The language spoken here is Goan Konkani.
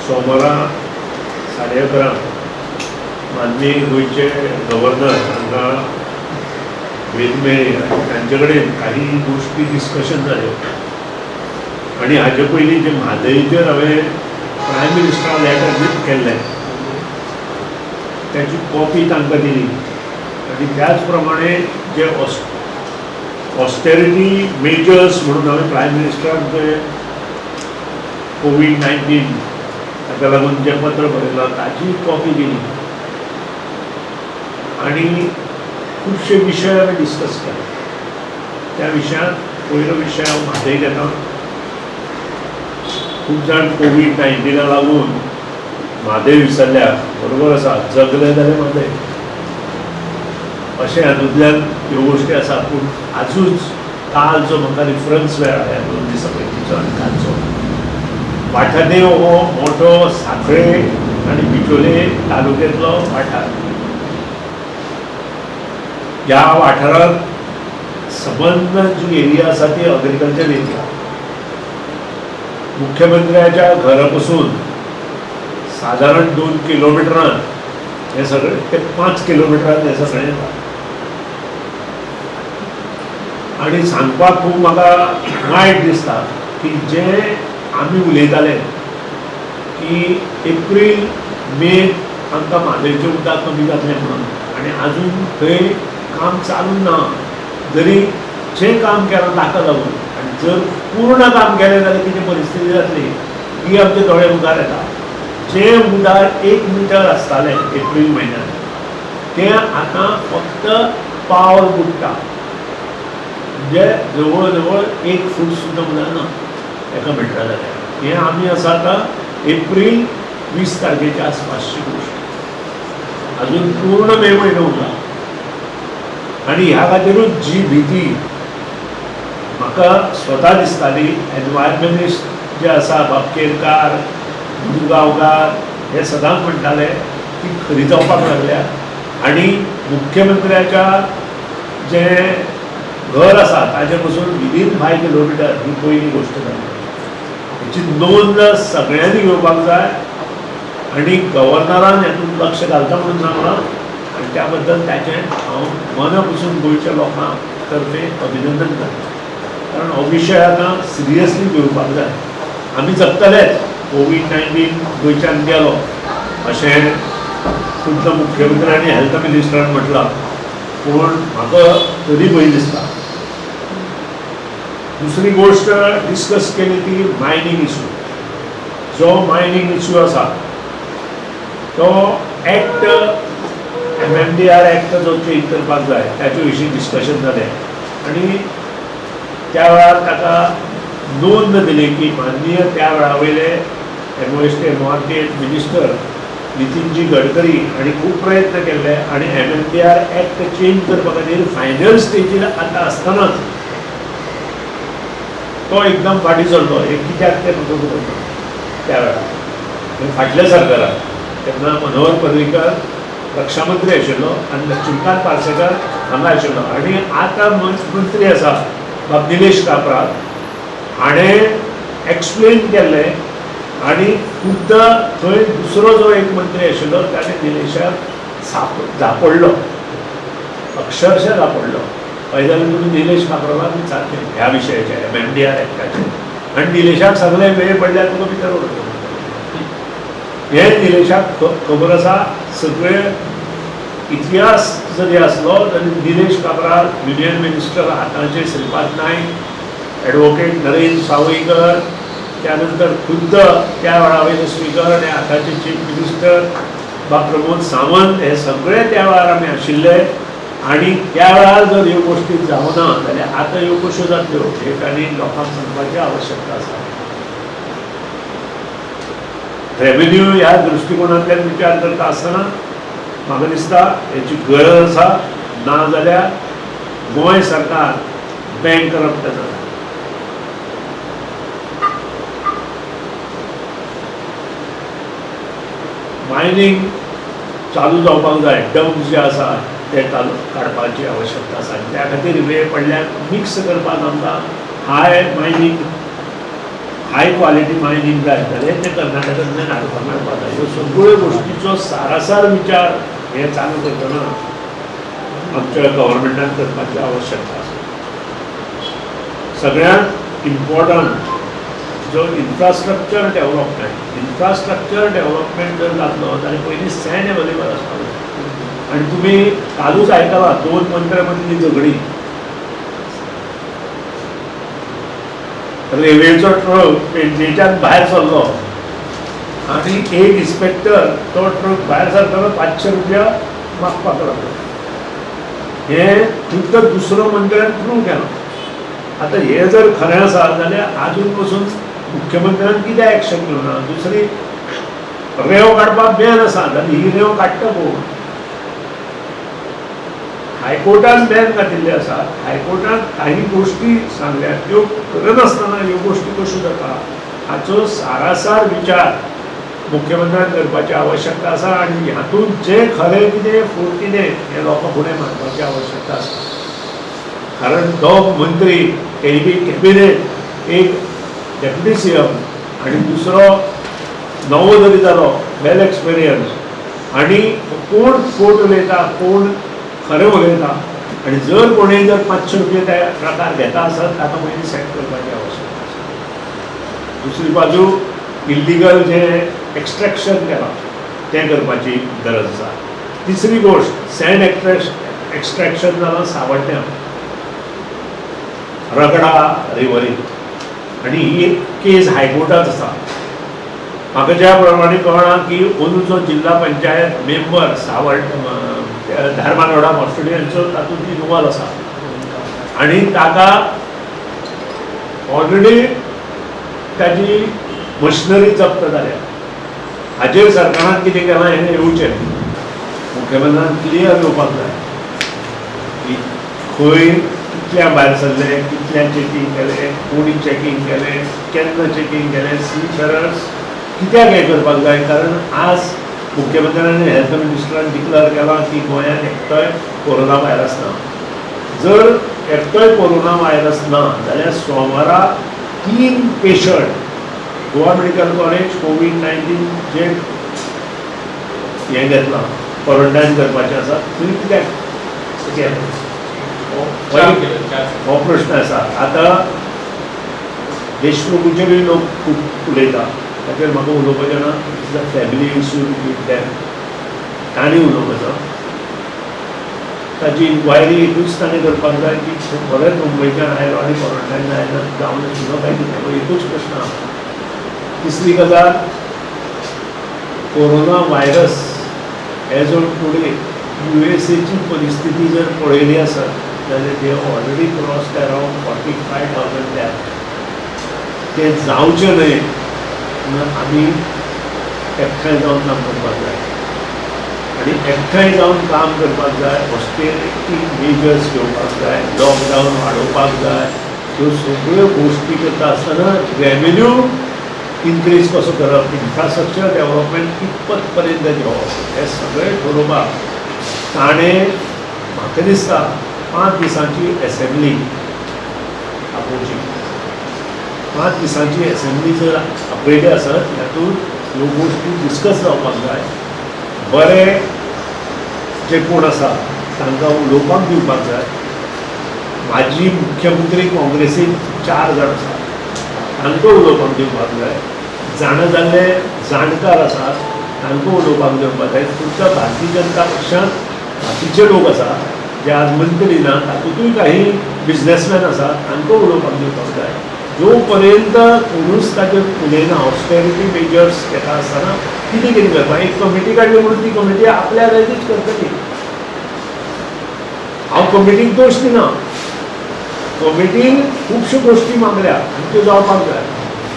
सोमारा 11:30 माननीय गोंयचे गव्हर्नर हांकां भेट मेळ्ळी आनी तांचे कडेन काही गोश्टी डिस्कशन जाल्यो. आनी हाजे पयलीं जे म्हादयचेर हांवें प्रायम मिनिस्टराक लेटर केल्लें त्याची कॉपी तांकां दिली आनी त्याच प्रमाणे जे ऑस्टेरिटी मेजर्स म्हणून हांवें प्रायम मिनिस्टराक जे कोवीड-19 ताका लागून जें पत्र बरयलां ताची कॉपी दिली आनी खुबशे विशय आमी डिस्कस केले. त्या विशयांत पयलो विशय हांव म्हादय घेता. खूब जाण कोवीड-19 लागून म्हादय विसरल्या, बरोबर आसा, जगले जाल्यार म्हादय अशें हातूंतल्यान ह्यो गोश्टी आसा. पूण आजूच काल जो म्हाका रिफरन्स मेळ्ळा ह्या 2 दिसां पयलींचो आनी कालचो, वाठादेव हो मोठो साखळे आनी बिचोले तालुक्यांतलो वाठार. ह्या वाठारांत सबंद जी एरिया आसा ती अग्रिकल्चर एरिया. मुख्यमंत्र्याच्या घरा पसून सादारण 2 किलोमिटरान हे सगळे ते 5 किलोमिटरान हे सगळें येता. आनी सांगपाक खूब म्हाका वायट दिसता की जे आमी उलयताले की एप्रील मे आमकां म्हादयचें उदक कमी जातलें म्हणून, आनी आजून थंय काम चालू ना. जरी जें काम केलां ताका लागून, आनी जर पूर्ण काम केलें जाल्यार कितें परिस्थिती जातली ही आमच्या दोळे मुखार येता. जें उदक 1 मिटर आसतालें एप्रील म्हयन्यान तें आतां फक्त पावल बुडटा, म्हणजे जवळ जवळ 1 फूट सुद्दां उदक ना एका मिटरा जाल्यार. हें आमी आसा आतां एप्रील 20 तारखेच्या आसपासची गोश्ट, अजून पूर्ण मे म्हयनो उरला. आनी ह्या खातीरूच जी भिती म्हाका स्वता दिसताली, एनवायरमेंटिस्ट जे आसा बाब केरकार, गांवकार हे सदांच म्हणटाले ती खरी जावपाक लागल्या. आनी मुख्यमंत्र्याच्या जे घर आसा ताजे पसून विदीन 5 किलोमिटर ही पयली गोश्ट जाली. हेची नोंद सगळ्यांनी घेवपाक जाय आनी गव्हर्नरान हेतून लक्ष घालता म्हणून सांगलां आनी त्या बद्दल ताचें हांव मना पसून गोंयच्या लोकां तर्फे अभिनंदन करता. कारण हो विशय आतां सिरियसली घेवपाक जाय. आमी जगतलेच, कोवीड-19 गोंयच्यान गेलो अशें खुद्द मुख्यमंत्री आनी हेल्थ मिनिस्टरान म्हटलां, पूण म्हाका तरी भंय दिसता. दुसरी गोश्ट डिस्कस केली ती मायनींग इशू. जो मायनींग इशू आसा तो एक्ट MMDR act जो चेंज करपाक जाय ताचे विशीं डिस्कशन जालें आनी त्या वेळार ताका नोंद दिली की माननीय त्या वेळा वयले MOST MORTH minister Nitinji Gadkari हांणी खूब प्रयत्न केल्ले आनी MMDR act change करपा खातीर फायनल स्टेजीर आतां आसतनाच तो एकदम फाटीं सरलो. हें कित्याक तें म्हाका खबर ना. त्या वेळार फाटल्या सरकारान तेन्ना मनोहर पर्रीकर रक्षामंत्री आशिल्लो आनी लक्ष्मीकांत पार्सेकर हांगा आशिल्लो आनी आतां मंत्री आसा बाब निलेश काब्राल हाणें एक्सप्लेन केल्लें आनी खुद्द थंय दुसरो जो एक मंत्री आशिल्लो ताणें निलेशाक झापडलो, अक्षरशः झापडलो. हय जाल्यार तुमी निलेश काब्रालाक विचारचें ह्या विशयाचेर MMDR एक्टाचेर. आनी निलेशाक सांगलें वेळ पडल्यार तुका भितर उडयतलो. हें निलेशाक खबर आसा. सगळे इतिहास जरी आसलो तरी निलेश काब्राल युनियन मिनिस्टर आतांचे श्रीपाद नायक, एडवोकेट नरेंद्र सावईकर, त्यानंतर खुद्द त्या वेळा वयले स्पीकर आनी आतांचे चीफ मिनिस्टर बाब प्रमोद सावंत हे सगळे त्या वेळार आमी आशिल्ले. आनी त्या वेळार जर ह्यो गोश्टी जावना जाल्यार आतां ह्यो कश्यो जातल्यो हें तांणी लोकांक सांगपाची आवश्यकता आसा. रेवेन्यू ह्या दृश्टिकोनांतल्यान विचार करता आसतना म्हाका दिसता हेची गरज आसा, ना जाल्यार गोंय सरकार बँक करप्ट जाता. मायनींग चालू जावपाक जाय, डम्प जे आसा ते चालू काडपाची आवश्यकता आसा आनी त्या खातीर वेळ पडल्यार मिक्स करपाक आमकां हाय मायनींग हाय क्वालिटी मायनींग जाय जाल्यार तें कर्नाटकांतल्यान हाडपाक मेळपाक जाय. ह्यो सगळ्यो गोश्टीचो सारासार विचार हे चालू करतना आमच्या गव्हर्मेंटान करपाची आवश्यकता आसा. सगळ्यांत इम्पॉर्टंट जो इन्फ्रास्ट्रक्चर डेव्हलपमेंट, इन्फ्रास्ट्रक्चर डेव्हलपमेंट जर जातलो जाल्यार पयलीं सँड एवेलेबल आसपाक जाय. आनी तुमी कालूच आयकलां दोन मंत्र्यां मदली झगडी, रेल्वेचो ट्रक पेडणेच्यान भायर सरलो आनी एक इन्स्पेक्टर तो ट्रक भायर सरतना 500 रुपया मागपाक लागलो. हें खुद्द दुसरो मंत्र्यान प्रूव केलां. आतां हें जर खरें आसा जाल्यार आजून पसून मुख्यमंत्र्यान कित्याक एक्शन घेवना? दुसरी रेंव काडपाक बॅन आसा जाल्यार ही रेंव काडटा कोण? हायकोर्टान बॅन घातिल्लें आसा. हायकोर्टान काही गोश्टी सांगल्यात त्यो करनासतना ह्यो गोश्टी कश्यो जाता हाचो सारासार विचार मुख्यमंत्र्यान करपाची आवश्यकता आसा. आनी हातूंत जें खरें कितें फूट कितें हें लोकां फुडें मांडपाची आवश्यकता आसा. कारण दोग मंत्री तेय बी कॅबिनेट, एक डेप्युटी सी एम आनी दुसरो नवो जरी जालो वेल एक्सपिरियन्स, आनी कोण फोट उलयता कोण खरें उलयता, आनी जर कोणूय जर 500 रुपया त्या ट्रकार घेता आसत ताका पयलीं सेट करपाची आवश्यकता आसा. दुसरी बाजू इल्लिगल जें एक्स्ट्रेक्शन केलां तें करपाची गरज आसा. तिसरी गोश्ट सँड एक्स्ट्रेक्शन जालां सावड्ड्यां रगडा रिवरीन, आनी ही एक केस हायकोर्टांत आसा. म्हाका ज्या प्रमाणे कळ्ळां की अंदूचो जिल्हा पंचायत मेंबर सावड धारबांदोडा कॉन्स्टिट्युएन्सीचो तातूंत इनवॉल्व आसा आनी ताका ऑलरेडी ताजी मशिनरी जप्त जाल्या. हाजेर सरकारान कितें केलां हें येवचें. मुख्यमंत्र्यान क्लियर येवपाक जाय की खंय कितल्या भायर सरले, कितल्या चॅकींग केलें, कोणी चॅकींग केलें, केन्ना चॅकींग केलें, सी फेरर्स कित्याक हें करपाक जाय. कारण आज मुख्यमंत्र्यांनी हेल्थ मिनिस्टरान डिक्लेअर केलां की गोंयांत एकटोय कोरोना व्हायरस ना. जर एकटोय कोरोना व्हायरस ना जाल्यार सोमारा 3 पेशंट गोवा मेडिकल कॉलेज कोवीड-19 जे हें घेतलां क्वॉरंटायन करपाचें आसा थंय कित्याक केलें हो प्रश्न आसा. आतां देशमुखाचेरूय लोक खूब उलयता, ताचेर म्हाका उलोवपाचें ना. It's a family issue with them, तांणी उलोवपाचो. ताची इन्क्वायरी एकूच ताणें करपाक जाय की खरेंच मुंबयच्यान आयलो आनी क्वॉरंटायन जायना जावन आशिल्लो काय कितें, हो एकूच प्रश्न आसा. तिसरी गजाल, corona virus as on today युएसएची परिस्थिती जर पळयली आसत जाल्यार they already crossed around 45,000 death. ते जावचें न्हय म्हणून आमी एकठांय जावन काम करपाक जाय आनी एकठांय जावन काम करपाक जाय. ऑस्टेरिटी मेजर्स घेवपाक जाय, लॉकडावन वाडोवपाक जाय. ह्यो सगळ्यो गोश्टी करता आसतना रेवेन्यू इन्क्रीज कसो करप, इन्फ्रास्ट्रक्चर डेव्हलपमेंट कितपत पर्यंत घेवप, हें सगळें ठरोवपाक ताणें म्हाका दिसता 5 दिसांची एसेंब्ली आपोवची. 5 दिसांची एसेंब्ली जर आपयली आसत हातूंत ह्यो गोश्टी डिस्कस जावपाक जाय. बरे जे कोण आसा तांकां उलोवपाक दिवपाक जाय. माजी मुख्यमंत्री काँग्रेसीन 4 जाण आसा तांकां उलोवपाक दिवपाक जाय. जाणा जाल्ले जाणकार आसात तांकां उलोवपाक दिवपाक जाय. तुमच्या भारतीय जनता पक्षांत बाकीचे लोक आसा जे आज मंत्री ना, तातूंतूय काही बिजनेसमॅन आसात तांकां उलोवपाक दिवपाक जाय. जो पर्यंत कोणूच ताचेर उलयना, ऑस्टेरिटी मेजर्स घेता आसतना कितें कितें करपाक एक कमिटी काडली म्हणून ती कमिटी आपल्या जाय तीच करतली. हांव कमिटीक दोश दिना, कमिटीन खुबश्यो गोश्टी मागल्या आनी त्यो जावपाक जाय.